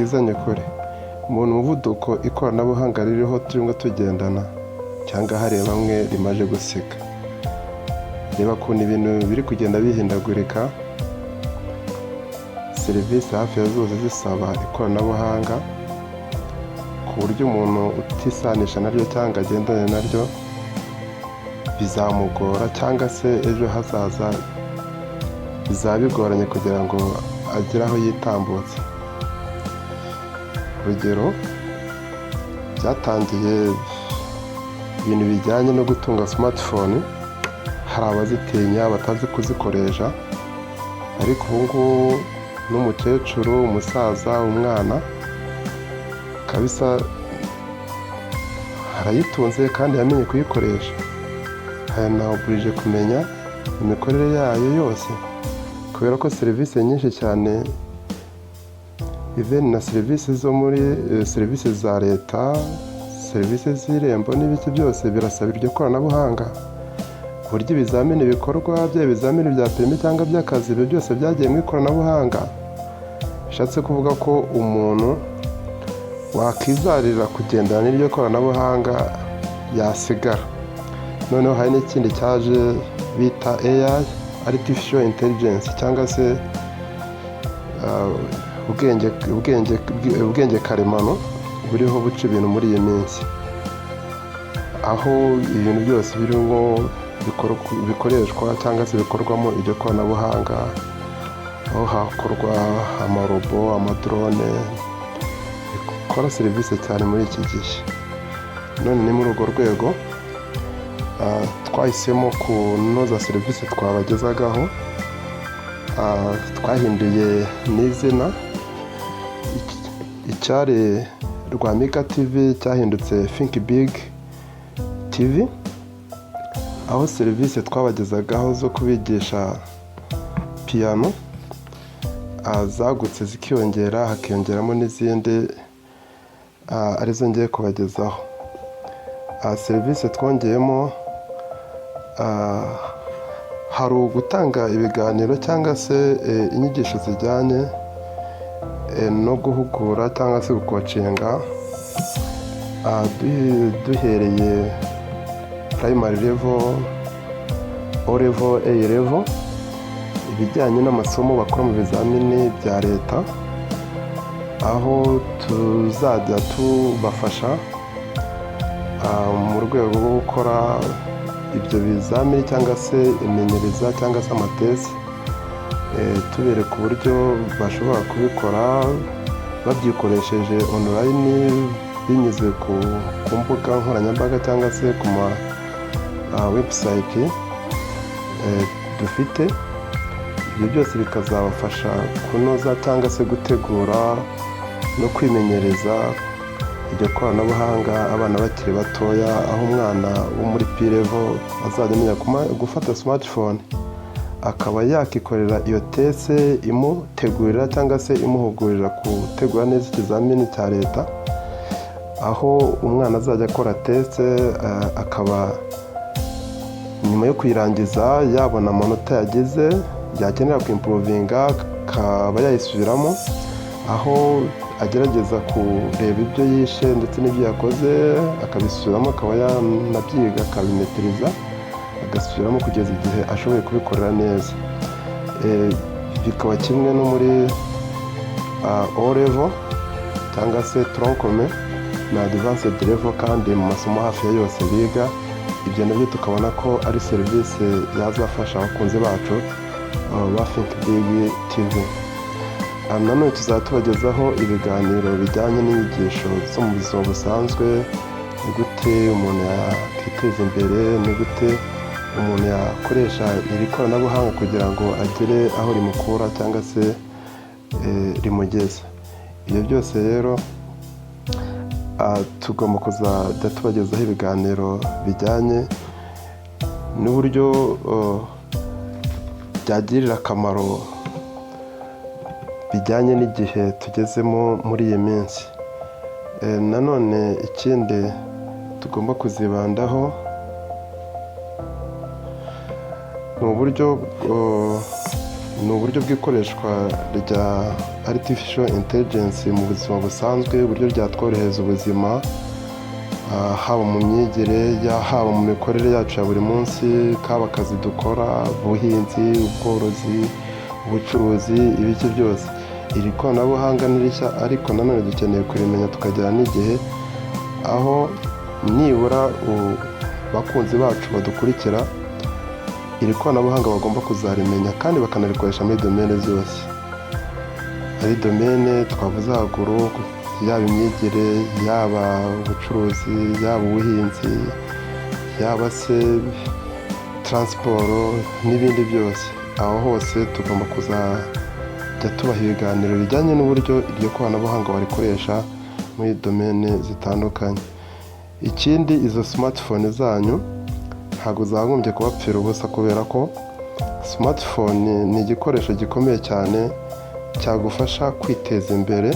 Tubwizanye ukuri, umuntu umuvuduko ikoranabuhanga ririho turimo tugendana, cyangwa hari bamwe rimaze gusiga. Reba ukuntu ibintu biri kugenda bihindagurika, serivisi hafi ya zose zisaba ikoranabuhanga, ku buryo umuntu utisanisha naryo cyangwa agendane naryo bizamugora, cyangwa se ejo hazaza bizaba bigoranye kugira ngo agere aho yitambutse. Urugero, byatangiye ibintu bijyanye no gutunga smartphone, hari abazitinya batazi kuzikoresha, ariko ubu ngubu n'umukecuru, umusaza, umwana kabisa arayitunze kandi yamenye kuyikoresha. Yanawugurije kumenya imikorere yayo yose, kubera ko serivisi nyinshi cyane, even na serivisi zo muri serivisi za leta, serivisi z'Irembo n'ibiki byose birasaba iryo koranabuhanga. Uburyo ibizamini bikorwa, byaba ibizamini bya perimi cyangwa by'akazi, ibyo byose byagiye mu ikoranabuhanga. Bishatse kuvuga ko umuntu wakizarira kugendana n'iryo koranabuhanga yasigara. Noneho hari n'ikindi cyaje bita AI, artificial intelligence, cyangwa se ubwenge karemano buriho buca ibintu muri iyi minsi, aho ibintu byose birimo bikoreshwa cyangwa se bikorwamo iryo koranabuhanga, aho hakorwa amarobo, amadrone bikora serivisi cyane muri iki gihe. None ni muri urwo rwego twahisemo kunoza serivisi twabagezagaho. Twahinduye n'izina, icyari Rwamika TV cyahindutse Think Big TV, aho serivisi twabagezagaho zo kubigisha piyano zagutse zikiyongera, hakiyongeramo n'izindi arizo ngiye kubagezaho. Serivisi twongeyemo, hari ugutanga ibiganiro cyangwa se inyigisho zijyanye no guhugura cyangwa se gucoachinga, duhereye primary level, O level, A level, ibijyanye n'amasomo bakora mu bizamini bya leta, aho tuzajya tubafasha mu rwego rwo gukora ibyo bizamini cyangwa se imenyereza cyangwa se amatest, tubereka uburyo bashobora kubikora babyikoresheje online, binyuze ku mbuga nkoranyambaga cyangwa se ku ma website dufite. Ibyo byose bikazabafasha kunoza cyangwa se gutegura no kwimenyereza iryo koranabuhanga abana bakiri batoya, aho umwana wo muri P level azajya amenya gufata smartphone akaba yakikorera iyo test imutegurira cyangwa se imuhugurira gutegura neza ikizamini cya leta, aho umwana azajya akora test, akaba nyuma yo kuyirangiza yabona amanota yagize, yakenera kwimprovinga akaba yayisubiramo, aho agerageza kureba ibyo yishe ndetse n'ibyo yakoze akabisubiramo, akaba yanabyiga akabimetiriza, agasubiramo kugeza igihe ashoboye kubikorera neza. Bikaba kimwe no muri O level cyangwa se tronc commun na advanced level, kandi mu masomo hafi ya yose biga. Ibyo nabyo tukabona ko ari serivisi yazafasha abakunzi bacu ba Think Big TV. Nanone tuzaba tubagezaho ibiganiro bijyanye n'inyigisho zo mu buzima busanzwe: ni gute umuntu yakiteza imbere, ni gute umuntu yakoresha iri koranabuhanga kugira ngo agere aho rimukura cyangwa se rimugeza. Ibyo byose rero tugomba kuzajya tubagezaho ibiganiro bijyanye n'uburyo byagirira akamaro bijyanye n'igihe tugezemo muri iyi minsi. Nanone ikindi tugomba kuzibandaho ni uburyo Ni uburyo bw'ikoreshwa rya artificial intelligence mu buzima busanzwe, uburyo ryatworohereza ubuzima, haba mu myigire, haba mu mikorere yacu ya buri munsi, kaba akazi dukora, ubuhinzi, ubworozi, ubucuruzi, ibiki byose. Iri koranabuhanga ni rishya, ariko nanone dukeneye kurimenya tukagera n'igihe aho nibura bakunzi bacu badukurikira iri koranabuhanga bagomba kuzarimenya kandi bakanarikoresha muri domaine zose, ari domaine twavuze haruguru, yaba imyigire, yaba ubucuruzi, yaba ubuhinzi, yaba se transport n'ibindi byose. Aho hose tugomba kuzajya tubaha ibiganiro bijyanye n'uburyo iryo koranabuhanga barikoresha muri domaine zitandukanye. Ikindi, izo smartphone zanyu ntabwo zagombye kubapfira ubusa, kubera ko smartphone ni igikoresho gikomeye cyane cyagufasha kwiteza imbere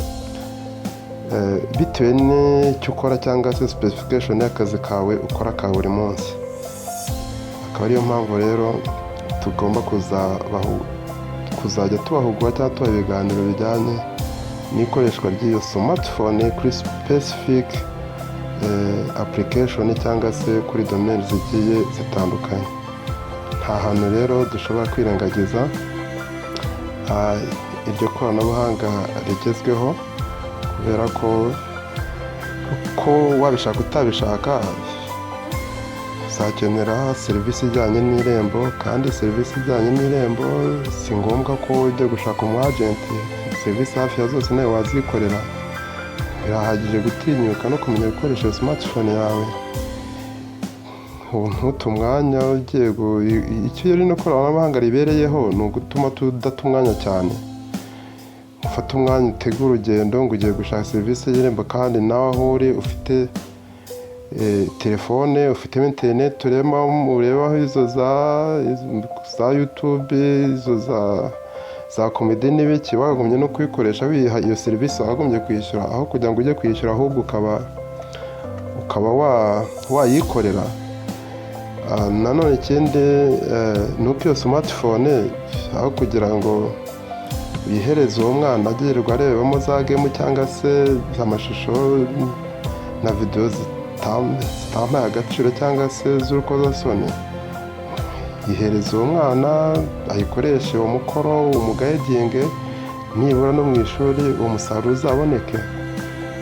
bitewe n'icyo ukora cyangwa se specification y'akazi kawe ukora ka buri munsi. Akaba ariyo mpamvu rero tugomba kuzajya tubahugura cyangwa tubaha ibiganiro bijyanye n'ikoreshwa ry'iyo smartphone kuri specific application cyangwa se kuri domaine zigiye zitandukanye. Nta hantu rero dushobora kwirengagiza iryo koranabuhanga rigezweho, kubera ko wabishaka utabishaka uzakenera serivisi ijyanye n'Irembo, kandi serivisi ijyanye n'Irembo si ngombwa ko ujya gushaka umu agent. Serivisi hafi ya zose nawe wazikorera. Birahagije gutinyuka no kumenya gukoresha iyo smartphone yawe, ntute umwanya ugiye. Icyo rino koranabuhanga ribereyeho ni ugutuma tudata umwanya cyane. Ufate umwanya utege urugendo ngo ugiye gushaka serivisi y'Irembo, kandi nawe aho uri ufite telefone, ufitemo interineti, urebaho izo za YouTube, izo za comedy n'ibiki. Wakagombye no kuyikoresha wiha iyo serivisi wakagombye kwishyura, aho kugira ngo ujye kwishyura, ahubwo ukaba wayikorera. Nanone ikindi ni uko iyo smartphone, aho kugira ngo uyihereze uwo mwana agirirwa arebamo za game cyangwa se amashusho na videwo zitampaye agaciro cyangwa se z'urukozasoni, yihereza uwo mwana ayikoreshe uwo mukoro, umuguidinge, nibura no mu ishuri uwo musaruro uzaboneke.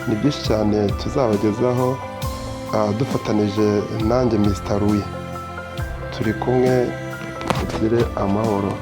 Ni byinshi cyane tuzabagezaho dufatanije nanjye Mr Louis. Turi kumwe, tugire amahoro.